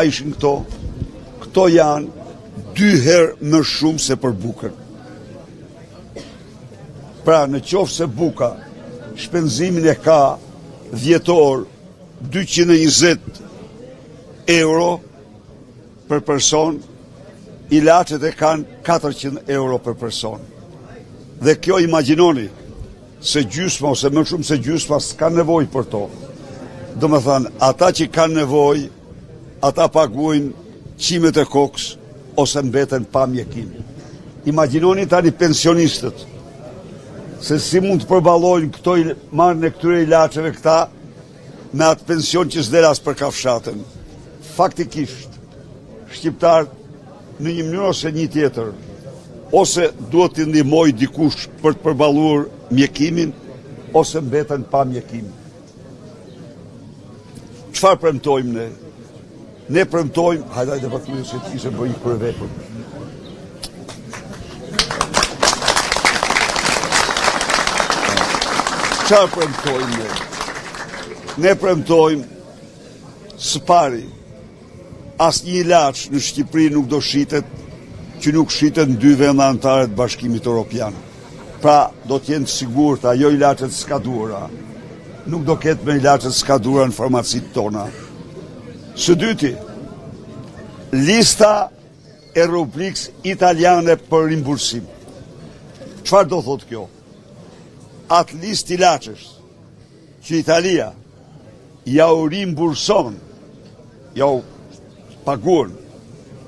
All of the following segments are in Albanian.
Ishin këto, këto janë dy herë më shumë se për bukën. Pra, në qoftë se buka, shpenzimin e ka vjetor 220 euro për person, ilaçet e kanë 400 euro për person. Dhe kjo imagjinoni, se gjysma ose më shumë se gjysma s'kanë nevojë për to. Domethënë, ata që kanë nevojë, ata paguajnë qimet e kokës ose mbeten pa mjekim. Imagjinoni tani pensionistët, se si mund të përballojnë këto marrjen e këtyre ilaçeve këta me atë pension që s'del as për kafshatën. Faktikisht, shqiptarët në një mënyrë ose një tjetër, ose duhet t'i ndihmojë dikush për të përballuar mjekimin, ose mbeten pa mjekim. Çfarë premtojmë ne? Ne premtojmë, hajde hajde pa të se të ishe bërë një kryevepër. Çfarë premtojmë ne? Ne premtojmë së pari Asnjë ilaç në Shqipëri nuk do shitet që nuk shitet në dy vende anëtare të Bashkimit Europian. Pra, do të jenë të sigurta, jo ilaçe të skaduara. Nuk do ketë më ilaçe të skaduara në farmacitë tona. Së dyti, lista e Republikës Italiane për rimbursim. Çfarë do thotë kjo? Atë listë ilaçesh që Italia jau rimburson, jau paguan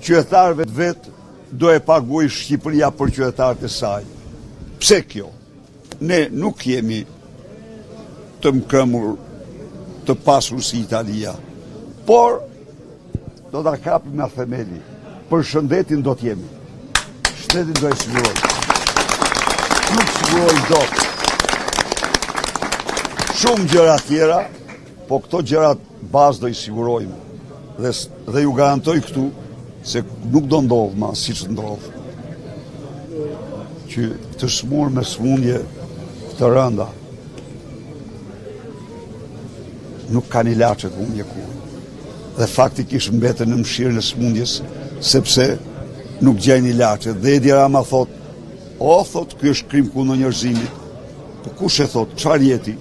qytetarëve të vet, do e paguajë Shqipëria për qytetarët e saj. Pse kjo? Ne nuk jemi të mëkëmbur të pasur si Italia, por Do ta kapim nga themeli. Për shëndetin do të jemi. Shëndetin do e sigurojmë. Nuk sigurojmë dot. Shumë gjëra tjera, po këto gjërat bazë do i sigurojmë. Dhe, dhe ju garantoj këtu se nuk do ndodhë ma siç ndodh. Që të sëmurë me sëmundje të rënda, nuk kanë ilaçe të mjekuar. Dhe faktikisht mbeten në mëshirën e sëmundjes, sepse nuk gjejnë ilaçe. Dhe Edi Rama thotë, o, thotë, ky është krim kundër njerëzimit. Po kush e thotë, çfarë je ti?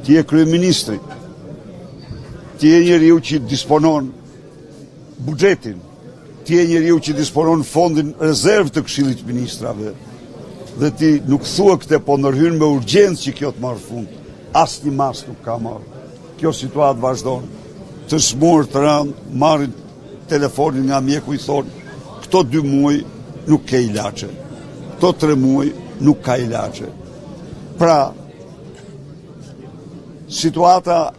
Ti je kryeministri. Ti je njeriu që disponon buxhetin. Ti je njeriu që disponon fondin rezervë të Këshillit të Ministrave dhe ti nuk thua këtë, po ndërhyn me urgjencë që kjo të marrë fund. Asnjë masë nuk ka marrë. Kjo situatë vazhdon. Të sëmurë të rëndë, marrin telefonin nga mjeku i thonë, këto dy muaj nuk ke ilaçe. Këto tre muaj nuk ka ilaçe. Pra, situata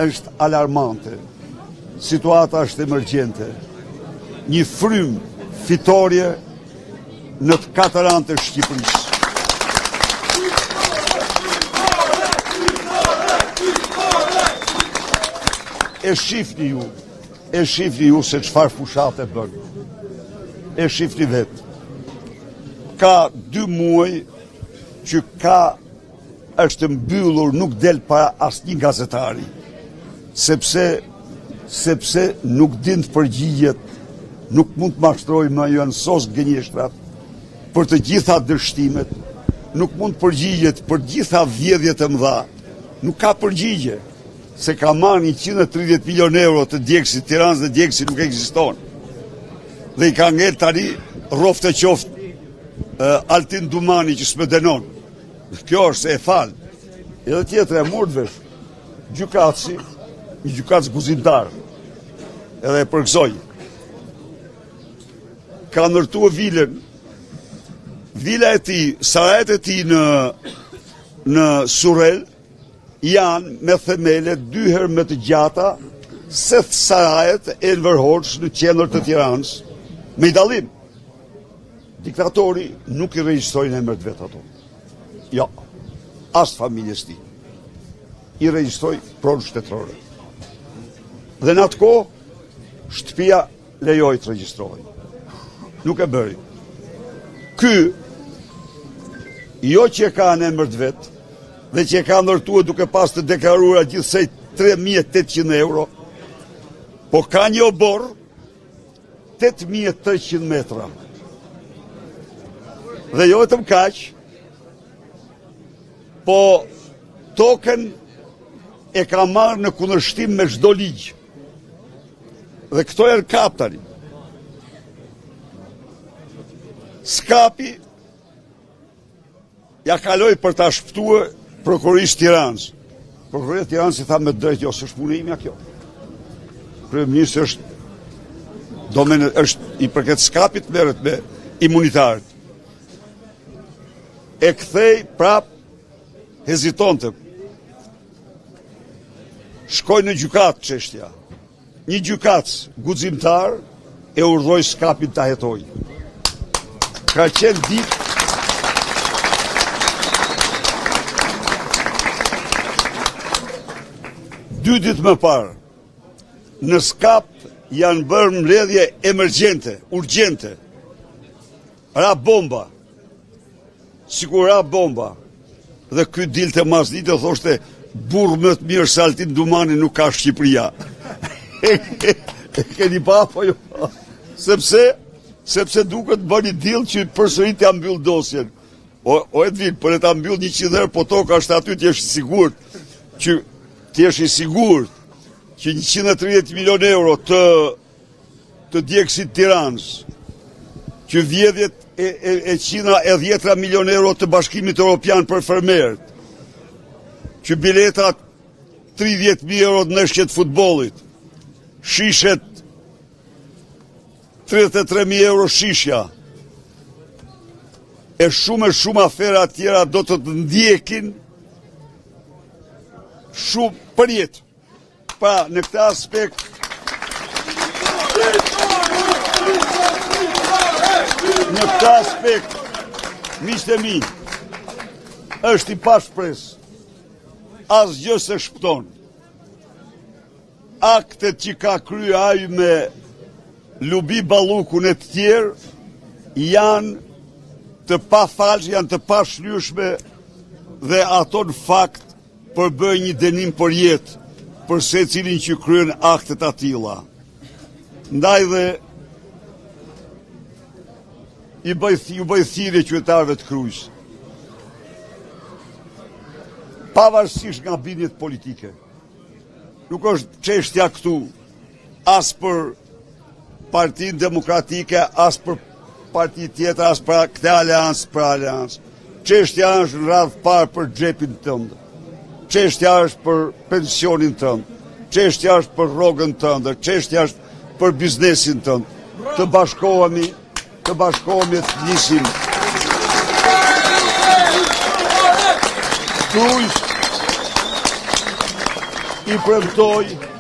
Është alarmante. Situata është emergjente. Një frymë fitorje në të katër anët e Shqipërisë. E shifni ju, e shifni ju se çfarë fushate bën. E shifni vetë. Ka dy muaj që ka është mbyllur, nuk del para asnjë gazetari, sepse sepse nuk din të përgjigjet, nuk mund të mashtrojë më janë sos gënjeshtrat për të gjitha dështimet, nuk mund të përgjigjet për të gjitha vjedhjet e mëdha, nuk ka përgjigje, se ka marrë 130 milion euro të djegësit Tiranës dhe djegësi nuk ekziston. Dhe i ka ngel tani rroftë e qoftë Altin Dumani që s'më dënon. Kjo është se e fal. Edhe tjetra e morët vesh. Gjykatësi, një gjykatës guximtar. Edhe e përgëzoj. Ka ndërtuar vilën. Vila e tij, sarajet e tij në në Surrel janë me themele dy herë më të gjata se sarajet e Enver Hoxhës në qendër të Tiranës. Me një dallim. Diktatori nuk i regjistroi në emër të vet ato. Jo, as familjes tij. I regjistroi pronë shtetërore. Dhe në atë kohë, shtëpia lejoi të regjistrohej. Nuk e bëri. Ky, jo që e ka në emër të vet, dhe që e ka ndërtuar duke pas të deklaruara gjithsej 3800 euro. Po ka një oborr 8300 metra. Dhe jo vetëm kaq, po tokën e ka marrë në kundërshtim me çdo ligj. Dhe këto janë kap tani. Skapi Ia kaloi për ta shpëtuar prokurorisë Tiranës. Prokuroria e Tiranës i tha me drejtë, jo, s'është punë imja kjo. Kryeministri është domen është i përket skapit merret me imunitarët. E kthej prap hezitonte. Shkoi në gjykatë çështja. Një gjykatës guximtar e urdhëroi skapin ta hetojë. Ka qenë ditë Dy ditë më parë, në skap janë bërë mbledhje emergjente, urgjente. Ra bomba. Sikur ra bomba. Dhe ky dilte masdite thoshte burrë më të mirë se Altin Dumani nuk ka Shqipëria. E keni pa apo jo? Sepse sepse duket bëni deal që përsëri t'ia mbyll dosjen. O, o Edvin, po le ta mbyll 100 herë, po toka është aty të jesh i sigurt që të jesh i sigurt që 130 milion euro të të djegësit Tiranës, që vjedhjet e, e, e qindra e dhjetra milion euro të bashkimit Europian për fermerët, që biletat 30.000 euro të ndeshjet futbollit, shishet 33.000 euro shishja, e shumë e shumë afera tjera do të të ndjekin shumë përjetë. Pra, në këtë aspekt, në këtë aspekt, miqtë e mi, është i pashpresë, asgjë s'e shpëton. Aktet që ka kry ai me Lubi Ballukun e të tjerë, janë të pafalshme, janë të pashlyeshme dhe ato në fakt përbëjnë një dënim për jetë për secilin që kryen akte të atilla. Ndaj dhe i bëj ju bëj thirrje qytetarëve të Krujës. Pavarësisht nga bindjet politike. Nuk është çështja këtu as për Partinë Demokratike, as për parti tjetër, as për këtë aleancë, për aleancë. Çështja është në radhë parë për xhepin tënd. Çështja është për pensionin tënd. Çështja është për rrogën tënde. Çështja është për biznesin tënd. Të bashkohemi, të bashkohemi të nisim. Krujës i premtoj.